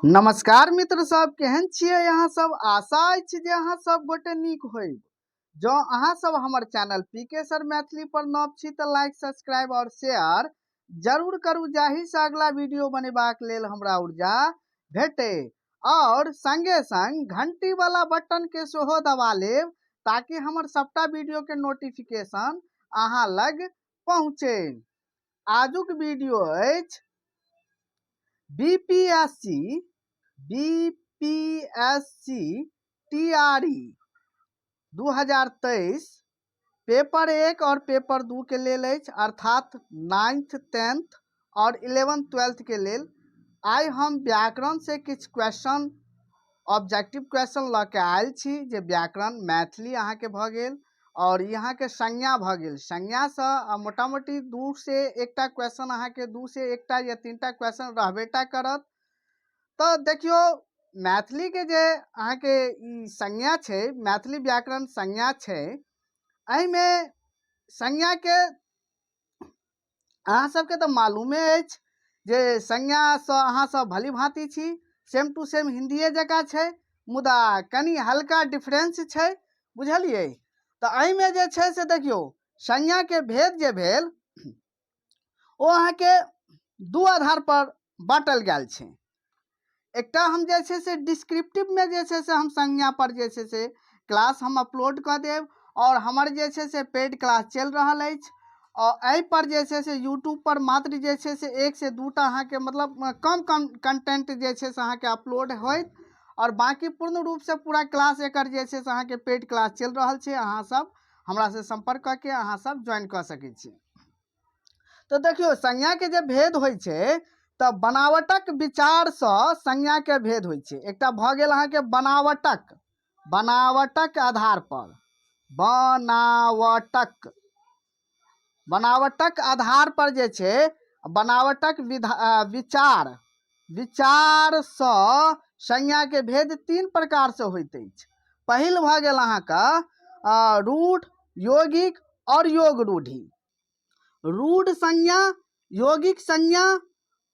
नमस्कार मित्र सब, केहन छियै अहाँ सब? आशा अछि जे अहाँ सब गोटे नीक होइब। जँ अहाँ सब हमर चैनल पी के सर मैथिली पर नव छी तऽ लाइक, सब्सक्राइब और शेयर जरूर करू, जाहि से अगला वीडियो बनेबाक लेल हमरा ऊर्जा भेटे। और संगे संग घंटी वाला बटन के सेहो दबा लेब ताकि हमर सबटा वीडियो के नोटिफिकेशन अहाँ लग पहुँचे। आजुक वीडियो अछि बीपीएससी टीआरई 2023 पेपर 1 और पेपर 2 के लेल अछि, अर्थात 9th 10th और 11th 12th के लेल। आइ हम व्याकरण से किछु क्वेश्चन, ऑब्जेक्टिव क्वेश्चन लऽ के आयल छी, जे व्याकरण मैथिली अहाँके भऽ गेल और ई अहाँके संज्ञा भऽ गेल। संज्ञासँ मोटा मोटी 2 से 1टा क्वेश्चन अहाँके 2 से 1टा या 3टा क्वेश्चन रहबेटा करत। तऽ देखियौ, मैथिलीके जे अहाँके ई संज्ञा छै, मैथिली व्याकरण संज्ञा छै, एहिमे संज्ञाके अहाँ सबके तऽ मालूमे अछि जे संज्ञासँ अहाँ सब भली भाँति छी। सेम टू सेम हिन्दिए जकाँ छै, मुदा कनि हल्का डिफरेंस छै, बुझलियै? तऽ एहिमे जे छै से देखियौ, संज्ञाके भेद जे भेल ओ अहाँके 2 आधार पर बाँटल गेल छै। एकटा हम जे छै से डिस्क्रिप्टिवमे जे छै से हम संज्ञा पर जे छै से क्लास हम अपलोड कऽ देब, और हमर जे छै से पेड क्लास चलि रहल अछि। और एहि पर जे छै से यूट्यूब पर मात्र जे छै से 1 से 2टा अहाँके मतलब कम कम कंटेंट जे छै से अहाँके अपलोड होयत, और बाँकी पूर्ण रूपसँ पूरा क्लास एकर जे छै से अहाँके पेड क्लास चलि रहल छै। अहाँ सब हमरा से संपर्क कऽ के अहाँ सब ज्वाइन कऽ सकै छी। तऽ देखियौ, संज्ञाके जे भेद होइ छै तऽ बनावटक विचारसँ संज्ञाके भेद होइ छै। एकटा भऽ गेल अहाँके बनावटक आधार पर, बनावटक आधार पर जे छै बनावटक विचार विचारसँ संज्ञाके भेद 3 प्रकारसँ होइत अछि। पहिल भऽ गेल अहाँके रूढ़, यौगिक और योग रूढ़ी। रूढ़ संज्ञा, यौगिक संज्ञा,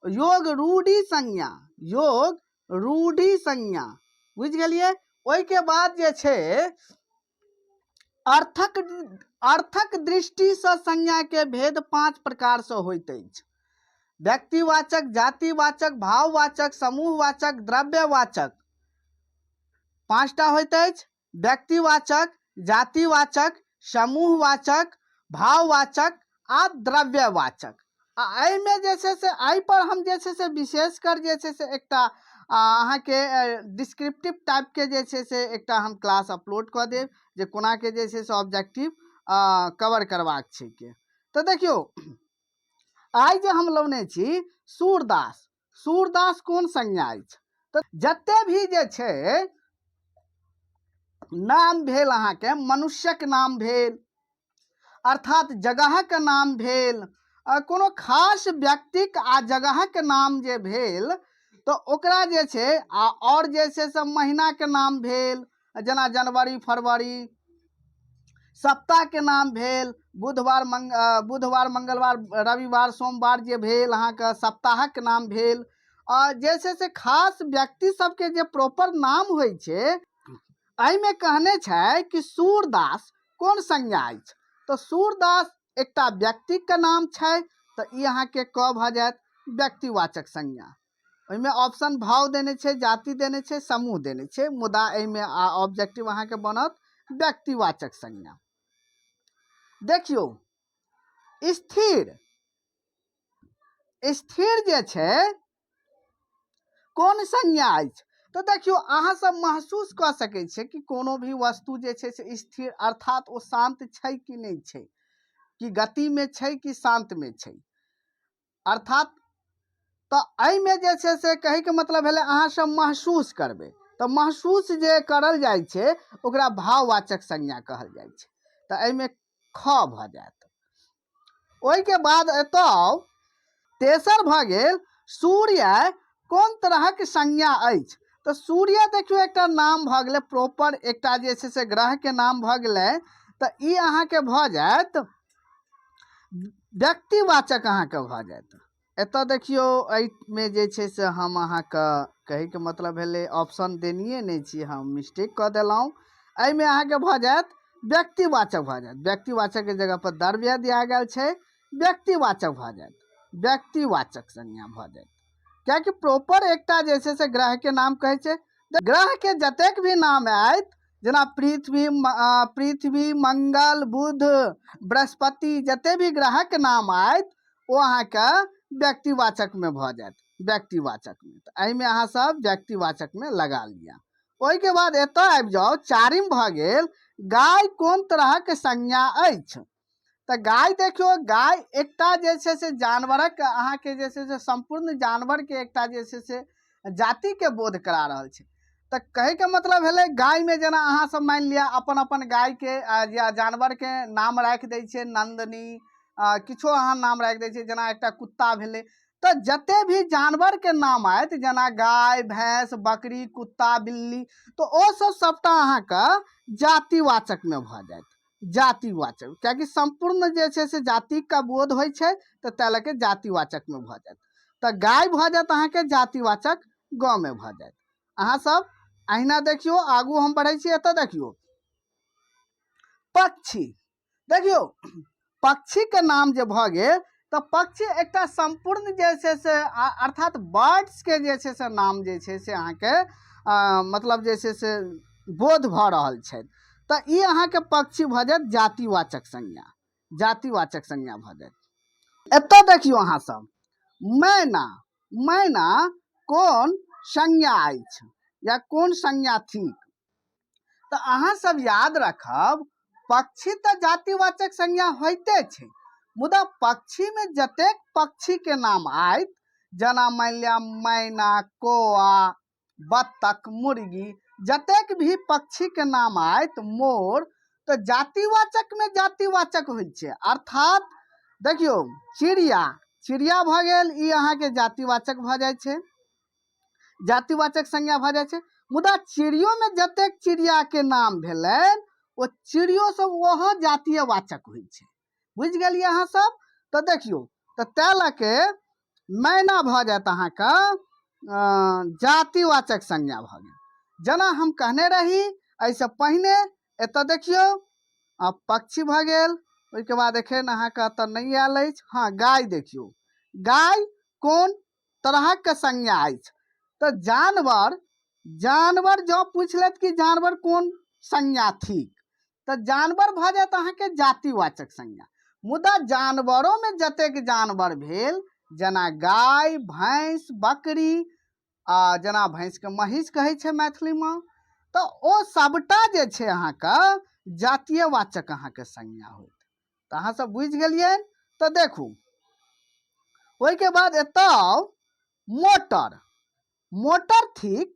योग रूढ़ी संज्ञा, योग रूढ़ी संज्ञा, बुझि गेलियै? ओहिके बाद जे छै अर्थक दृष्टिसँ संज्ञाके भेद 5 प्रकारसँ होइत अछि। व्यक्तिवाचक, जातिवाचक, भाववाचक, समूहवाचक, द्रव्यवाचक। 5टा होइत अछि। व्यक्तिवाचक, जातिवाचक, समूहवाचक, भाववाचक आ द्रव्यवाचक। आ एहिमे जे छै से एहि पर हम जे छै से विशेषकर जे छै से एकटा अहाँके डिस्क्रिप्टिव टाइपके जे छै से एकटा हम क्लास अपलोड कऽ देब जे कोनाके जे छै से ऑब्जेक्टिव कवर करबाक छै के। तऽ देखियौ, आइ जे हम लौने छी सूरदास। सूरदास कोन संज्ञा अछि? तऽ जते भी जे छै नाम भेल अहाँके, मनुष्यक नाम भेल, अर्थात जगहक नाम भेल, कोनो खास व्यक्तिक आ जगहक नाम जे भेल तऽ ओकरा जे छै, आ आओर जे छै से महीनाके नाम भेल, जेना जनवरी, फरवरी, सप्ताहके नाम भेल, बुधवार, मंगलवार, रविवार, सोमवार जे भेल अहाँके सप्ताहक नाम भेल। जे छै से खास व्यक्ति सबके जे प्रॉपर नाम होइ छै, एहिमे कहने छै कि सूरदास कोन संज्ञा अछि? तऽ सूरदास एकटा व्यक्तिके नाम छै, तऽ ई अहाँके क भऽ जायत व्यक्तिवाचक संज्ञा। ओहिमे ऑप्शन भाव देने छै, जाति देने छै, समूह देने छै, मुदा एहिमे ऑब्जेक्टिव अहाँके बनत व्यक्तिवाचक संज्ञा। देखियौ, स्थिर, स्थिर जे छै कोन संज्ञा अछि? तऽ देखियौ, अहाँ सब महसूस कऽ सकै छियै कि कोनो भी वस्तु जे छै से स्थिर, अर्थात ओ शान्त छै कि नहि छै, कि गतिमे छै कि शान्तमे छै, अर्थात तऽ एहिमे जे छै से कहैके मतलब भेलै अहाँ सब महसूस करबै, तऽ महसूस जे करल जाइ छै ओकरा भाववाचक संज्ञा कहल जाइ छै। तऽ एहिमे ख भऽ जायत। ओहिके बाद एतऽ तेसर भऽ गेल सूर्य कोन तरहक संज्ञा अछि? तऽ सूर्य देखियौ एकटा नाम भऽ गेलै, प्रॉपर एकटा जे छै से ग्रहके नाम भऽ गेलै, तऽ ई अहाँके भऽ जायत व्यक्तिवाचक अहाँके भऽ जायत। एतऽ देखियौ, एहिमे जे छै से हम अहाँके कहैके मतलब भेलै ऑप्शन देनिए नहि छी, हम मिस्टेक कऽ देलहुँ। एहिमे अहाँके भऽ जायत व्यक्तिवाचक भऽ जायत। व्यक्तिवाचकके जगहपर द्रव्य दिया गेल छै, व्यक्तिवाचक भऽ जायत, व्यक्तिवाचक संज्ञा भऽ जायत। कियाकि प्रॉपर एकटा जे छै से ग्रहके नाम कहै छै। ग्रहके जतेक भी नाम आयत, जेना पृथ्वी, पृथ्वी, मंगल, बुध, बृहस्पति, जते भी ग्रहक नाम आयत ओ अहाँके व्यक्तिवाचकमे भऽ जायत, व्यक्तिवाचकमे। तऽ एहिमे अहाँ सब व्यक्तिवाचकमे लगा लिअ। ओहिके बाद एतऽ आबि जाउ, चारिम भऽ गेल गाय कोन तरहक संज्ञा अछि। तऽ गाय देखियौ, गाय एकटा जे छै से जानवरक अहाँके जे छै से सम्पूर्ण जानवरके एकटा जे छै से जातिके बोध करा रहल छै। तऽ कहैके मतलब भेलै गायमे जेना अहाँ सब मानि लिअ अपन अपन गायके या जानवरके नाम राखि दै छियै, नन्दनी, किछो अहाँ नाम राखि दै छियै, जेना एकटा कुत्ता भेलै। तऽ जते भी जानवरके नाम आयत, जेना गाय, भैंस, बकरी, कुत्ता, बिल्ली, तऽ ओ सब सबटा अहाँके जातिवाचकमे भऽ जायत, जातिवाचक। कियाकि सम्पूर्ण जे छै से जातिके बोध होइ छै, तऽ ताहि लऽ कऽ जातिवाचकमे भऽ जायत। तऽ गाय भऽ जायत अहाँके जातिवाचक गाँवमे भऽ जायत। अहाँ सब अहिना देखियौ, आगू हम बढ़ै छी। एतऽ देखियौ पक्षी, देखियौ पक्षीके नाम जे भऽ गेल, तऽ पक्षी एकटा सम्पूर्ण जे छै से अर्थात बर्ड्सके जे छै से नाम जे छै से अहाँके मतलब जे छै से बोध भऽ रहल छै। तऽ ई अहाँके पक्षी भऽ जायत जातिवाचक संज्ञा, जातिवाचक संज्ञा भऽ जायत। एतऽ देखियौ अहाँ सब मैना, मैना कोन संज्ञा अछि या कोन संज्ञा थिक। तऽ अहाँ सब याद रखब, पक्षी तऽ जातिवाचक संज्ञा होइते छै, मुदा पक्षीमे जतेक पक्षीके नाम आयत, जेना मानि लिअ मैना, कौआ, बत्तख, मुर्गी, जतेक भी पक्षीके नाम आयत, मोर, तऽ जातिवाचकमे जातिवाचक होइ छै। अर्थात देखियौ चिड़िया, चिड़िया भऽ गेल, ई अहाँके जातिवाचक भऽ जाइ छै, जातिवाचक संज्ञा भऽ जाइ छै। मुदा चिड़ियोमे जतेक चिड़ियाके नाम भेलनि, ओ चिड़ियो सब ओहो जातीय वाचक होइ छै। बुझि गेलियै अहाँ सब? तऽ देखियौ, तऽ तै लऽ के मैना भऽ जायत अहाँके जातिवाचक संज्ञा भऽ गेल। जेना हम कहने रही एहिसँ पहिने, एतऽ देखियौ पक्षी भऽ गेल, ओहिके बाद एखन अहाँके एतऽ नहि आयल अछि। हँ, गाय देखियौ, गाय कोन तरहक संज्ञा अछि। तऽ जानवर, जानवर जँ पूछि लेत कि जानवर कोन संज्ञा थिक, तऽ जानवर भऽ जायत अहाँके जातिवाचक संज्ञा। मुदा जानवरोमे जतेक जानवर भेल, जेना गाय, भैंस, बकरी, आ जेना भैंसके महीँस कहै छै मैथिलीमे, तऽ ओ सबटा जे छै अहाँके जातीयवाचक अहाँके संज्ञा होयत। तऽ अहाँ सब बुझि गेलियै। तऽ देखू, ओहिके बाद एतऽ आउ, मोटर, मोटर थिक,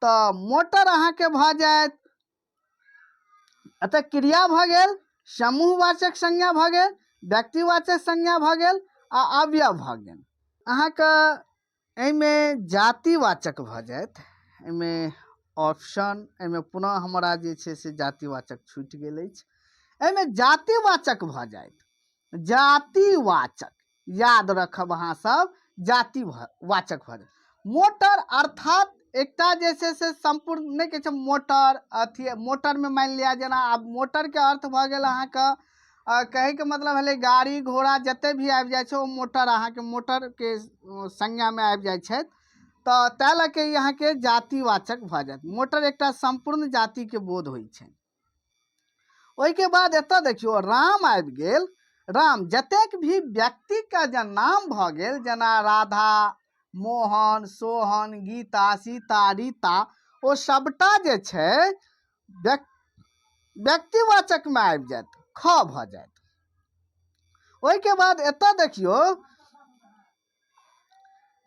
तऽ मोटर अहाँके भऽ जायत एतऽ क्रिया भऽ गेल, समूहवाचक संज्ञा भऽ गेल, व्यक्तिवाचक संज्ञा भऽ गेल आ अवयव भऽ गेल। अहाँके एहिमे जातिवाचक भऽ जायत। एहिमे ऑप्शन, एहिमे पुनः हमरा जे छै से जातिवाचक छूटि गेल अछि। एहिमे जातिवाचक भऽ जायत, जातिवाचक याद रखब अहाँ सब, जाति वाचक भऽ जायत मोटर। अर्थात एकटा जे छै से सम्पूर्ण नहि कहै छै मोटर अथी, मोटरमे मानि लिअ जेना आब मोटरके अर्थ भऽ गेल अहाँके, कहैके मतलब भेलै गाड़ी घोड़ा जते भी आबि जाइ छै ओ मोटर अहाँके मोटरके संज्ञामे आबि जाइ छथि। तऽ ताहि लऽ कऽ ई अहाँके जातिवाचक भऽ जायत। मोटर एकटा सम्पूर्ण जातिके बोध होइ छै। ओहिके बाद एतऽ देखियौ राम आबि गेल। राम जतेक भी व्यक्तिके जे नाम भऽ गेल, जेना राधा, मोहन, सोहन, गीता, सीता, रीता, ओ सबटा जे छै व्यक्तिवाचकमे आबि जायत, ख भऽ जायत। ओहिके बाद एतऽ देखियौ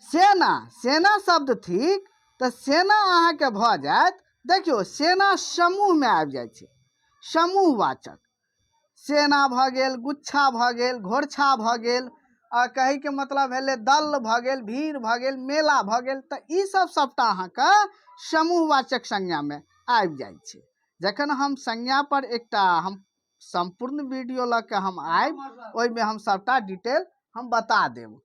सेना, सेना शब्द थिक, तऽ सेना अहाँके भऽ जायत। देखियौ सेना समूहमे आबि जाइ छै, समूहवाचक सेना भऽ गेल, गुच्छा भऽ गेल, घोरछा भऽ गेल, आ कहैके मतलब भेलै दल भऽ गेल, भीड़ भऽ गेल, मेला भऽ गेल। तऽ ई सब सबटा अहाँके समूहवाचक संज्ञामे आबि जाइ छै। जखन हम संज्ञा पर एकटा हम सम्पूर्ण वीडियो लऽ के हम आयब, ओहिमे हम सबटा डिटेल हम बता देब।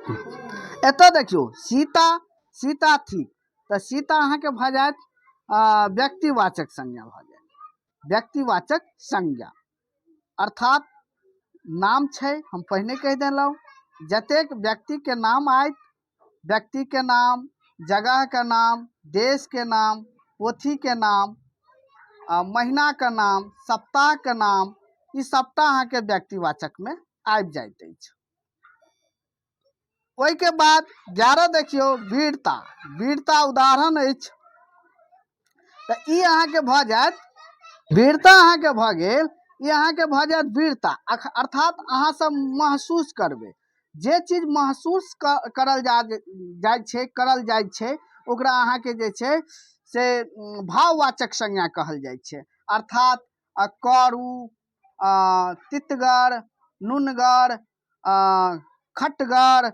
एतऽ देखियौ सीता, सीता थिक, तऽ सीता अहाँके भऽ जायत व्यक्तिवाचक संज्ञा भऽ जायत, व्यक्तिवाचक संज्ञा अर्थात नाम छै। हम पहिने कहि देलहुँ, जतेक व्यक्तिके नाम आयत, व्यक्तिके नाम, जगहके नाम, देशके नाम, पोथीके नाम, महीनाके नाम, सप्ताहके नाम, ई सबटा अहाँके व्यक्तिवाचकमे आबि जाइत अछि। ओहिके बाद 11 देखियौ वीरता, वीरता उदाहरण अछि, तऽ ई अहाँके भऽ जायत वीरता, अहाँके भऽ गेल, ई अहाँके भऽ जायत वीरता। अर्थात अहाँ सब महसूस करबै, जे चीज महसूस करल जाइ छै, करल जाइ छै, ओकरा अहाँके जे छै से भाववाचक संज्ञा कहल जाइ छै। अर्थात करू, तितगर, नुनगर, खटगर,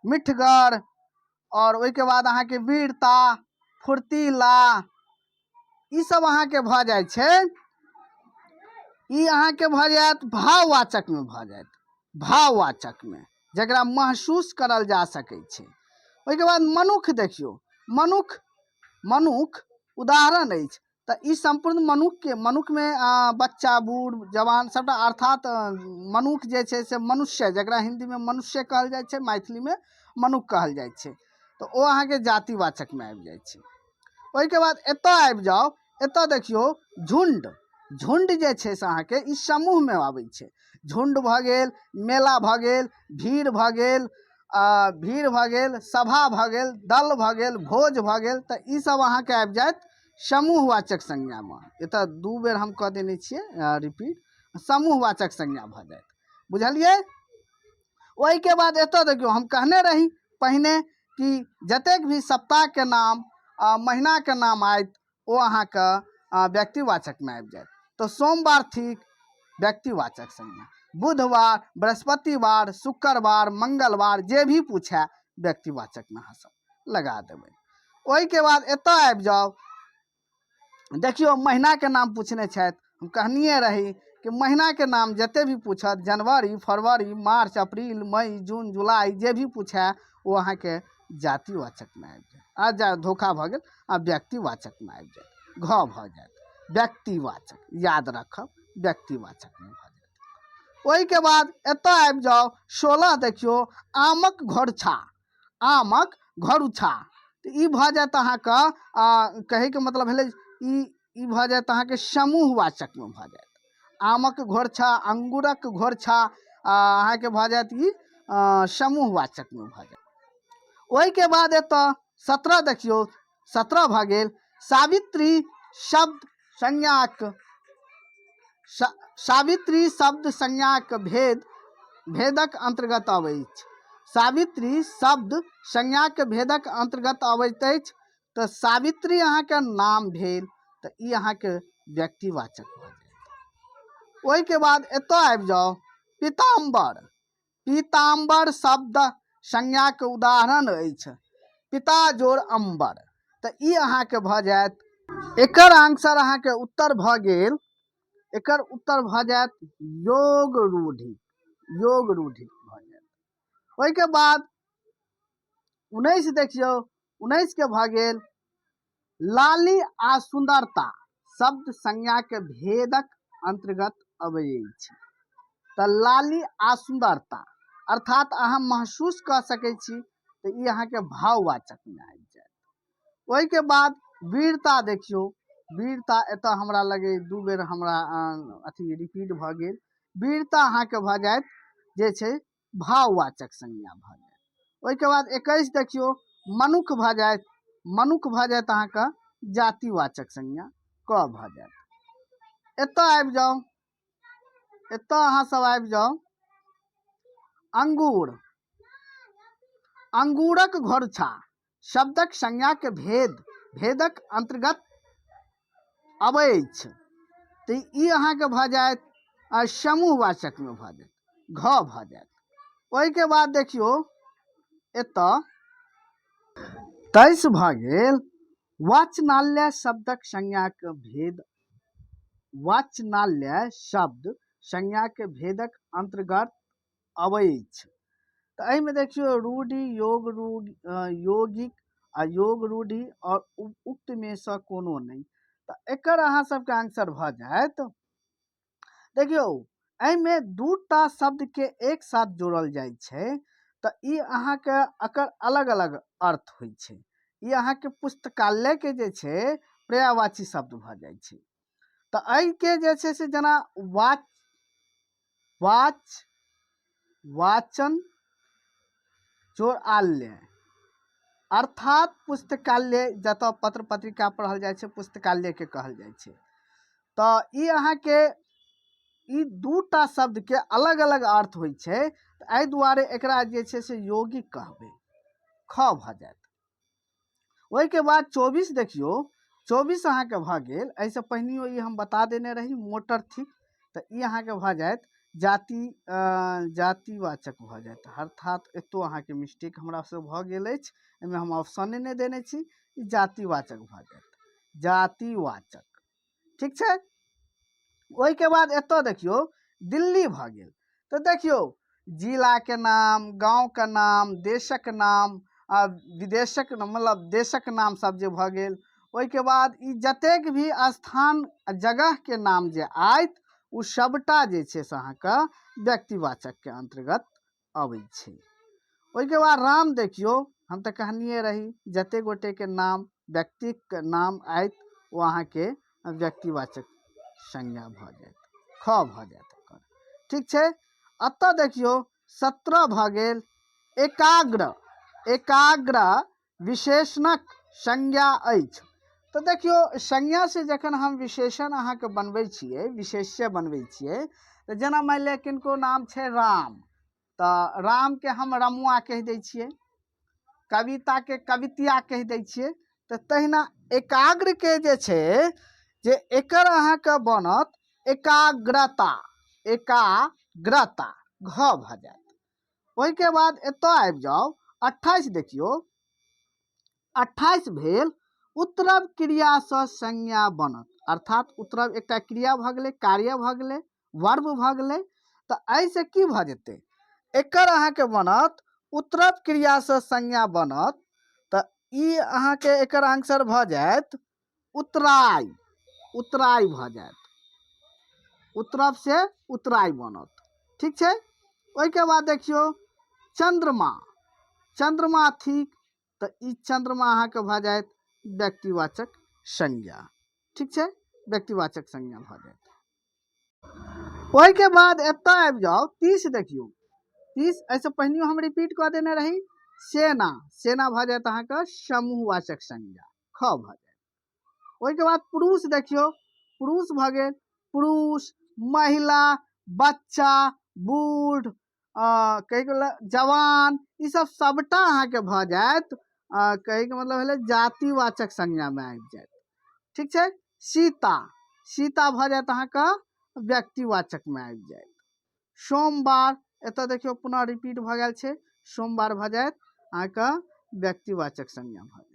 मिठगर, आओर ओहिके बाद अहाँके वीरता, फुर्तीला, ई सब अहाँके भऽ जाइ छै। ई अहाँके भऽ जायत भाववाचकमे भऽ जायत, भाववाचकमे जकरा महसूस करल जा सकै छै। ओहिके बाद मनुख देखियौ, मनुख, मनुख उदाहरण अछि, तऽ ई सम्पूर्ण मनुखके, मनुखमे बच्चा, बूढ़, जवान सबटा, अर्थात मनुख जे छै से मनुष्य, जकरा हिन्दीमे मनुष्य कहल जाइ छै, मैथिलीमे मनुख कहल जाइ छै, तऽ ओ अहाँके जातिवाचकमे आबि जाइ छै। ओहिके बाद एतऽ आबि जाउ, एतऽ देखियौ झुण्ड, झुण्ड जे छै से अहाँके ई समूहमे आबै छै। झुण्ड भऽ गेल, मेला भऽ गेल, भीड़ भऽ गेल, भीड़ भऽ गेल, सभा भऽ गेल, दल भऽ गेल, भोज भऽ गेल, तऽ ई सब अहाँके आबि जायत समूहवाचक संज्ञामे। एतऽ 2 बेर हम कऽ देने छियै रिपीट, समूहवाचक संज्ञा भऽ जायत, बुझलियै। ओहिके बाद एतऽ देखियौ, हम कहने रही पहिने कि जतेक भी सप्ताहके नाम, महीनाके नाम आयत, ओ अहाँके व्यक्तिवाचकमे आबि जायत। तऽ सोमवार थिक व्यक्तिवाचक संज्ञा, बुधवार, बृहस्पतिवार, शुक्रवार, मंगलवार, जे भी पूछए व्यक्तिवाचकमे अहाँ सब लगा देबै। ओहिके बाद एतऽ आबि जाउ, देखियौ महीनाके नाम पूछने छथि। हम कहनिए रही कि महीनाके नाम जते भी पूछत, जनवरी, फरवरी, मार्च, अप्रैल, मई, जून, जुलाई, जे भी पूछए ओ अहाँके जातिवाचकमे आबि जायत। आ जा धोखा भऽ गेल, आ व्यक्तिवाचकमे आबि जायत, घ भऽ जायत व्यक्तिवाचक, याद राखब व्यक्तिवाचकमे भऽ जायत। ओहिके बाद एतऽ आबि जाउ 16 देखियौ आमक घोरछा, आमक घोरछा, तऽ ई भऽ जायत अहाँके, कहैके मतलब भेलै ई भऽ जायत अहाँके समूहवाचकमे भऽ जायत। आमक घोरछा, अंगूरक घोरछा, अहाँके भऽ जायत ई समूहवाचकमे भऽ जायत। ओहिके बाद एतऽ 17 देखियौ, 17 भऽ गेल सावित्री शब्द संज्ञाक, सावित्री शब्द संज्ञाक भेदक अन्तर्गत अबैत अछि। सावित्री शब्द संज्ञाक भेदक अन्तर्गत अबैत अछि, तऽ सावित्री अहाँके नाम भेल, तऽ ई अहाँके व्यक्तिवाचक भऽ जायत। ओहिके बाद एतऽ आबि जाउ पीताम्बर, पीताम्बर शब्द संज्ञाक उदाहरण अछि, पिता जोड़ अम्बर, तऽ ई अहाँके भऽ जायत। एकर आंसर अहाँके उत्तर भऽ गेल, एकर उत्तर भऽ जायत योग रूढ़ि, योग रूढ़ि भऽ जायत। ओहिके बाद 19 देखियौ, 19 के भऽ गेल लाली आ सुन्दरता शब्द संज्ञाके भेदक अन्तर्गत अबै अछि। तऽ लाली आ सुन्दरता अर्थात अहाँ महसूस कऽ सकै छी, तऽ ई अहाँके भाववाचकमे आबि जायत। ओहिके बाद वीरता देखियौ, वीरता एतऽ हमरा लगै 2 बेर हमरा अथी रिपीट भऽ गेल। वीरता अहाँके भऽ जायत जे छै भाववाचक संज्ञा भऽ जायत। ओहिके बाद 21 देखियौ मनुख भऽ जायत, मनुख भऽ जायत अहाँके जातिवाचक संज्ञा क भऽ जायत। एतऽ आबि जाउ, एतऽ अहाँ सब आबि जाउ अंगूर, अंगूरक घोरछा शब्दक संज्ञाके भेदक अन्तर्गत अबैछ, तऽ ई अहाँके भऽ जायत समूहवाचकमे भऽ जायत, घ भऽ जायत। ओहिके बाद देखियौ एतऽ 23 भऽ गेल वाचनालय शब्दक संज्ञाके भेद, वाचनालय शब्द संज्ञाके भेदक अन्तर्गत अबैछ, तऽ तऽ एहिमे देखियौ रूढ़ि, योग, यौगिक आ योग रूढ़ि आओर उक्तमे सँ कोनो नहि। तऽ एकर अहाँ सबके आंसर भऽ जायत। देखियौ एहिमे दूटा शब्दके एक साथ जोड़ल जाइ छै तऽ ई अहाँके एकर अलग अलग अर्थ होइ छै। ई अहाँके पुस्तकालयके जे छै पर्यायवाची शब्द भऽ जाइ छै। तऽ एहिके जे छै से जेना वाच, वाच, वाचन, चोरालय, अर्थात पुस्तकालय जतऽ पत्र पत्रिका पढ़ल जाइ छै पुस्तकालयके कहल जाइ छै। तऽ ई अहाँके ई दूटा शब्दके अलग अलग अर्थ होइ छै, तऽ एहि दुआरे एकरा जे छै से यौगिक कहबै, ख भऽ जायत। ओहिके बाद 24 देखियौ, 24 अहाँके भऽ गेल। एहिसँ पहिनियो ई हम बता देने रही मोटर थिक, तऽ ई अहाँके भऽ जायत जातिवाचक भऽ जायत। अर्थात एतौ अहाँके मिस्टेक हमरासँ भऽ गेल अछि, एहिमे हम ऑप्शने नहि देने छी, ई जातिवाचक भऽ जायत, जातिवाचक। ठीक छै। ओहिके बाद एतऽ देखियौ दिल्ली भऽ गेल। तऽ देखियौ जिलाके नाम, गाँवके नाम, देशक नाम, आ विदेशक मतलब देशक नाम सब जे भऽ गेल। ओहिके बाद ई जतेक भी स्थान जगहके नाम जे आयत ओ सबटा जे छै से अहाँके व्यक्तिवाचकके अन्तर्गत अबै छै। ओहिके बाद राम देखियौ, हम तऽ कहनिए रही जतेक गोटेके नाम व्यक्तिके नाम आयत ओ अहाँके व्यक्तिवाचक संज्ञा भऽ जायत, ख भऽ जायत एकर। ठीक छै। एतऽ देखियौ 17 भऽ गेल। एकाग्र, एकाग्र विशेषणक संज्ञा अछि। तऽ देखियौ संज्ञा से जखन हम विशेषण अहाँके बनबै छियै, विशेष्य बनबै छियै, तऽ जेना मानि लिअ किनको नाम छै राम, तऽ रामके हम रमुआ कहि दै छियै, कविताके कवितिया कहि दै छियै। तऽ तहिना एकाग्रके जे छै जे एकर अहाँके बनत एकाग्रता, एकाग्रता घ भऽ जायत। ओहिके बाद एतऽ आबि जाउ 28 देखियौ, 28 भेल उत्तरव क्रियासँ संज्ञा बनत। अर्थात उत्तरव एकटा क्रिया भऽ गेलै, कार्य भऽ गेलै, वर्ब भऽ गेलै। तऽ एहिसँ की भऽ जेतै, एकर अहाँके बनत उत्तरव क्रियासँ संज्ञा बनत। तऽ ई अहाँके एकर आंसर भऽ जायत उत्तराय, उत्तराय भऽ जायत, उत्तरव से उत्तराय बनत। ठीक छै। ओहिके बाद देखियौ चंद्रमा, चंद्रमा थिक, तऽ ई चंद्रमा अहाँके भऽ जायत व्यक्तिवाचक संज्ञा। ठीक छै, व्यक्तिवाचक संज्ञा भऽ जायत। ओहिके बाद एतऽ आबि जाउ 30 देखियौ, 30 एहिसँ पहिनियो हम रिपीट कऽ देने रही। सेना, सेना भऽ जायत अहाँके समूहवाचक संज्ञा, ख भऽ जायत। ओहिके बाद पुरुष देखियौ, पुरुष भऽ गेल, पुरुष, महिला, बच्चा, बूढ़, कहैके मतलब जवान, ई सब सबटा अहाँके भऽ जायत। कहैके मतलब भेलै जातिवाचक संज्ञामे आबि जायत। ठीक छै। सीता, सीता भऽ जायत अहाँके व्यक्तिवाचकमे आबि जायत। सोमवार, एतऽ देखियौ पुनः रिपीट भऽ गेल छै, सोमवार भऽ जायत अहाँके व्यक्तिवाचक संज्ञा भऽ जायत।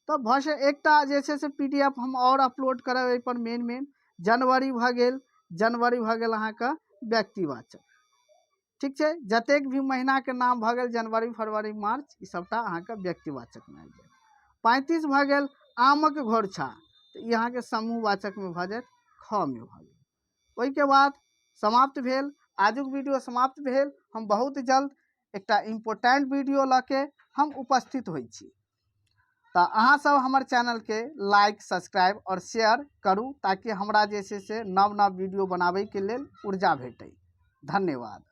तऽ भऽ सकै एकटा जे छै से PDF हम आओर अपलोड करब एहिपर। मेन मेन जनवरी भऽ गेल, जनवरी भऽ गेल अहाँके व्यक्तिवाचक। ठीक छै। जतेक भी महीनाके नाम भऽ गेल जनवरी, फरवरी, मार्च, ई सबटा अहाँके व्यक्तिवाचकमे आबि जायत। 35 भऽ गेल आमक घोरछा, तऽ ई अहाँके समूहवाचकमे भऽ जायत, ख मे भऽ गेल। ओहिके बाद समाप्त भेल आजुक वीडियो, समाप्त भेल। हम बहुत जल्द एकटा इम्पोर्टेंट वीडियो लऽ के हम उपस्थित होइ छी। तऽ अहाँ सब हमर चैनलके लाइक, सब्सक्राइब आओर शेयर करू ताकि हमरा जे छै से नव नव वीडियो बनाबैके लेल ऊर्जा भेटै। धन्यवाद।